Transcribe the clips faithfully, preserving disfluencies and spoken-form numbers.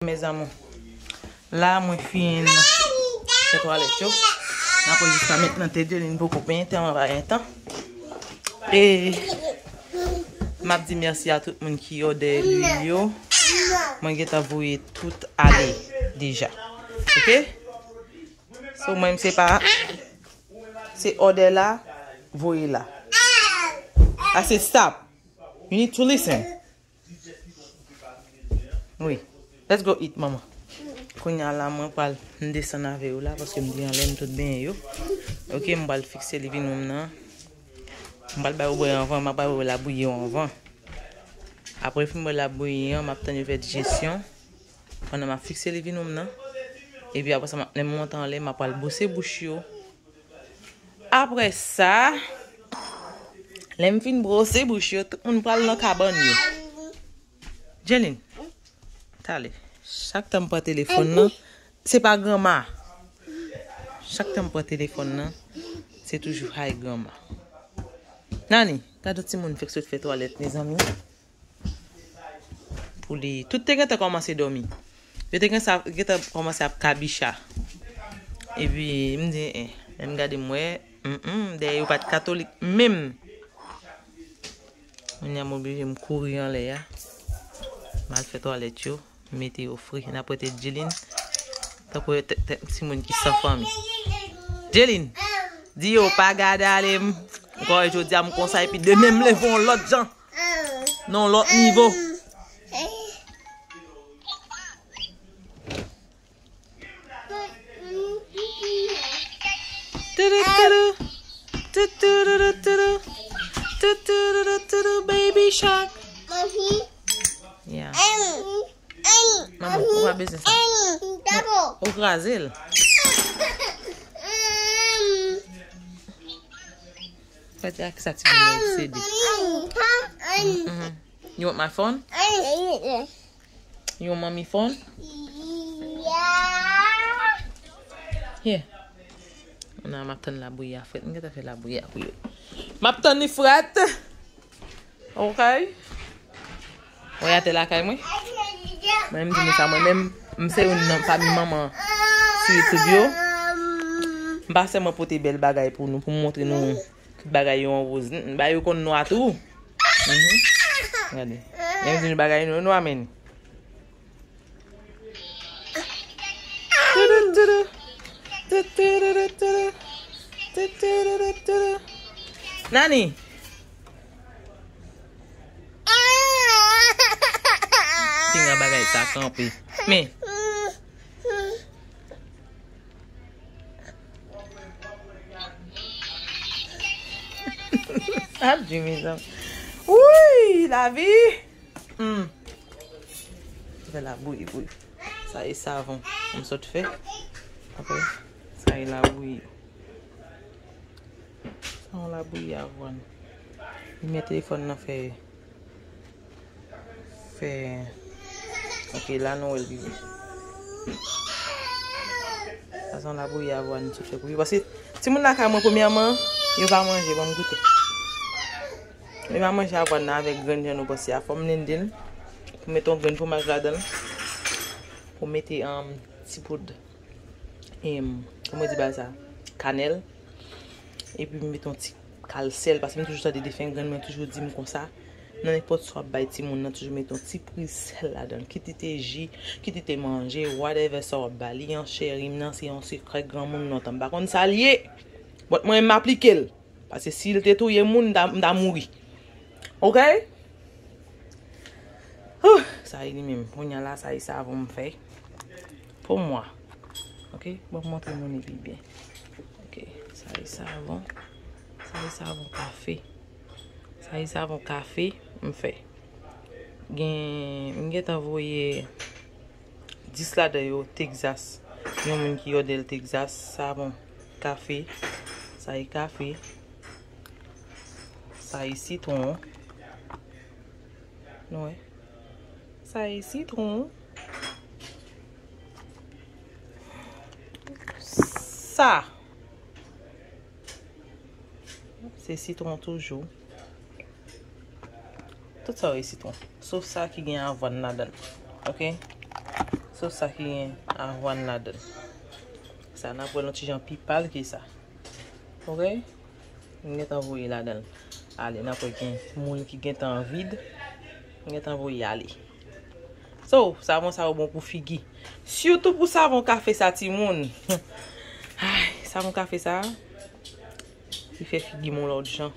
Mes amours, la mwen fin fè twalèt yo. N apre jiska mentnan, te Jelin poko penyen, te anba en tan. E m ap di mèsi a tout moun ki òdè lwil yo. Mwen gentan voye tout ale deja. Ok? So, mwen, se pa, se òdè la, voye la. I say stop. You need to listen. Wi. Let's go eat, mama. Kounye a la, mwen pral, m desann avè yo la, paske m di anlè m tout benyen yo. Ok, m pral fikse living room nan. M pral ba yo bwè anvan, m ap ba yo labouyi yo anvan. Apre, fin bwè labouyi an, m ap tann yo fè dijesyon. Pandan m ap fikse living room nan. Epi apre sa, m ap, lè m monte anlè, m ap pral bwose bouch yo. Apre sa, lè m fin bwose bouch yo, tout moun pral nan kabann yo. Jelin, tale. Chak tan m pran telefòn nan, se pa granma. Chak tan m pran telefòn nan, se toujou hi granma. Nani, gade yon timoun fèk sot fè twalèt, mezanmi. Pou li, tout te gentan kòmanse dòmi. Yo te gentan, gentan kòmanse ap kabicha. Epi, m di, eh, lè m gade m wè, mm, mm, dèyè yo pa t katolik menm. Kounye a m oblije m kouri anlè a. M al fè twalèt yo, m mete yo fre. N ap rete Jelin. Tankou tèt, tèt timoun ki san fanmi. Jelin, di yo pa gade ale m. Ankò jodi a m konsa epi demen m leve yon lòt jan. Nan yon lòt nivo. Tudu, tudu. Tudu, tudu, tudu. Tudu, tudu, tudu, baby shark. Yeah. Manman, ou pa bezwen sa. Ou kraze l. Fè di a ki sa timoun nan obsede. Mhm. You want my phone? You want mommy phone? Yeah. Nan, m ap tann labouyi a frèt. M gentan fè labouyi a pou yo. M ap tann li frèt. Ok. Wè atè lakay mwen. Mwen, m di nou sa, mwen menm, m se youn nan pami manman sou YouTube yo. M pa sèlman pote bèl bagay pou nou, pou m montre nou tout bagay yo an woz. M ba yo konn nwa tou. Mhm. Gade. Menm di nou bagay nou nwa, men. Tudu, tudu. Tudu, tudu, tudu. Tudu, tudu, tudu. Nani? Pinga bagay sa kanpe. Men. Ap di mezanmi. Wi, lavi. Hmm. Fè labouyi, bouyi. Sa e savon. M sot fè. Apre, sa e labouyi. Sa yon labouyi avwàn. Limyè telefòn nan fè, fè. Ok, la nou wè l rive. Sa se yon labouyi avwàn m sot fè pou yo. Paske timoun lakay mwen, premyèman, yo pa manje, ban m goute. Yo pa manje avwàn nan avèk grenn jan nou panse a. Fò m blende l. Pou mete yon grenn fwomaj ladan l. Pou mete, um, ti poud, em, kòman yo di bagay sa? Kanèl. Epi m mete yon ti kal sèl, paske m toujou tande defen grann mwen toujou di m konsa, nan nenpòt sa w ap bay timoun nan, toujou mete yon ti priz sèl ladan l. Kit li te ji, kit li te manje, whatever sa w ap ba li an, cheri m nan, se yon sekrè granmoun lontan. M pa konn sa l ye, but mwen, m aplike l. Paske si l te touye moun, m ta, m ta mouri. Ok? Huh, sa e li menm. Kounye a la, sa e savon m fè. Pou mwen. Ok? Bon, m montre nou li pi byen. Ok, sa e savon. Sa e savon kafe. Sa e savon kafe m fè. Gen, m gentan voye dis ladan yo Texas. Yon moun ki òdè l Texas, savon kafe. Sa e kafe. Sa e sitwon. Nou wè. Sa e sitwon. Sa. Se sitwon toujou. Tout sa yo e sitwon. Sof sa ki gen avwàn ladan l. Ok? Sa ki gen avwàn ladan l. Sa n ap wè l yon ti jan pi pal ke sa. Ok? M gentan voye ladan l ale. N ap wè gen moun ki gentan vid. M gentan voye ale. So, savon sa yo bon pou figi. Sitou pou savon kafe sa, timoun. Ay, savon kafe sa, li fè figi m yon lòt jan.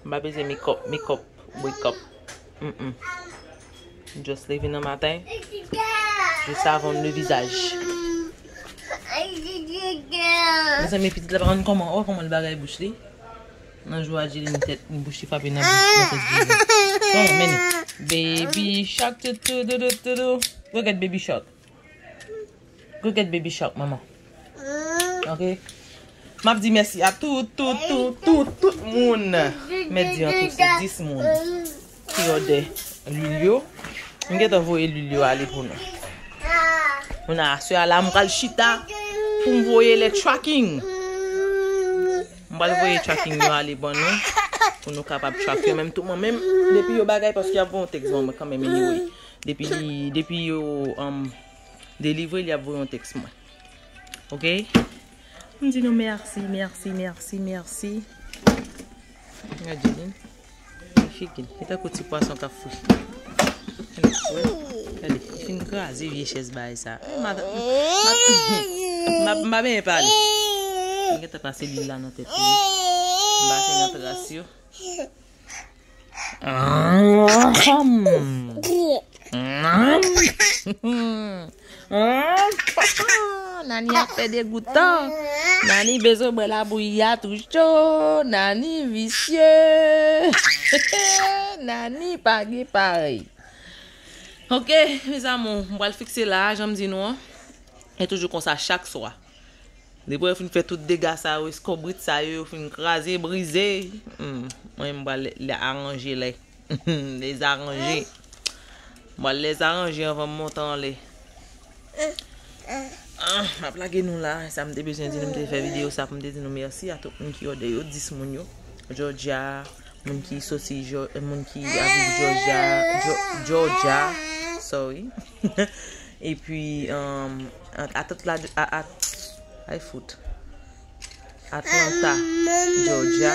M pa bezwen make up, make up, wake up. Mm-mm. Just leve nan maten, je savon le visage. Mezanmi, pitit la pa konn kòman, oh, kòman l bagay bouch li. Nan jou a, Jilin tèt, bouch li frape nan bouch, nan tèt Jilin. Bon, men, baby shark, tu, tu, tu, tu, tu, tu. Go get baby shark. Go get baby shark, manman. Ok? M ap di mèsi a tout, tout, tout, tout, tout moun. Mèt di an tou, se dis moun ki òdè lwil yo. M gentan voye lwil yo ale pou nou. Moun a aswè a la, m pral chita pou m voye lè tracking. M pral voye tracking yo ale ban nou, pou nou kapab track yo menm tou mwen menm. Depi yo bagay, paske y ap voye yon tèks ban mwen kanmenm, anyway. Depi li, depi yo, um, delivre, li ap voye yon tèks mwen. Ok? M di nou mèsi, mèsi, mèsi, mèsi. Gade li. Li figi l. Li tankou ti pwason k ap fri. Gade, li fin kraze vye chèz bagay sa. Eh, m a, m a, m a, m a byen pale. M gentan pase lwil la nan tèt li. M pase nan tras yo. Nani ap fè degoutan. Nani bezwen bwè labouyi a tou cho. Nani visye. Nani pa gen parèy. Ok, mes amours, m pral fikse la, jan m di nou an. E toujou konsa chak swa. Depi yo fin fè tout dega sa yo, eskonbrit sa yo, yo fin kraze, brize. Hmm, mwen, m pral lè, lè aranje lè. Dezaranje. M pral lè zaranje anvan m monte anlè. Ah, m ap lage nou la. Sa m te bezwen di nou, m te fè videyo sa pou m te di nou mèsi a tout moun ki òdè yo, dis moun yo. Georgia, moun ki soti, Geor-, moun ki ap viv Georgia, Geo-, Georgia, sorry. Epi, um, a, atant la, a, a, ay fout. Atlanta, Georgia.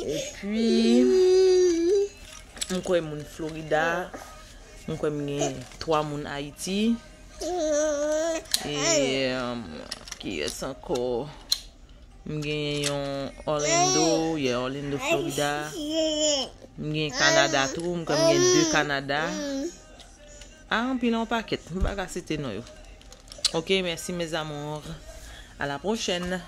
Epi, m kwè moun Florida. M kwè m gen twa moun Ayiti. E, um, kiyès ankò? M gen yon Orlando, yeah, Orlando, Florida. M gen Kanada tou, m kwè m gen de Kanada. A, anpil, yon pakèt. M pa ka site non yo. Ok, mèsi, mes amours. À la prochaine.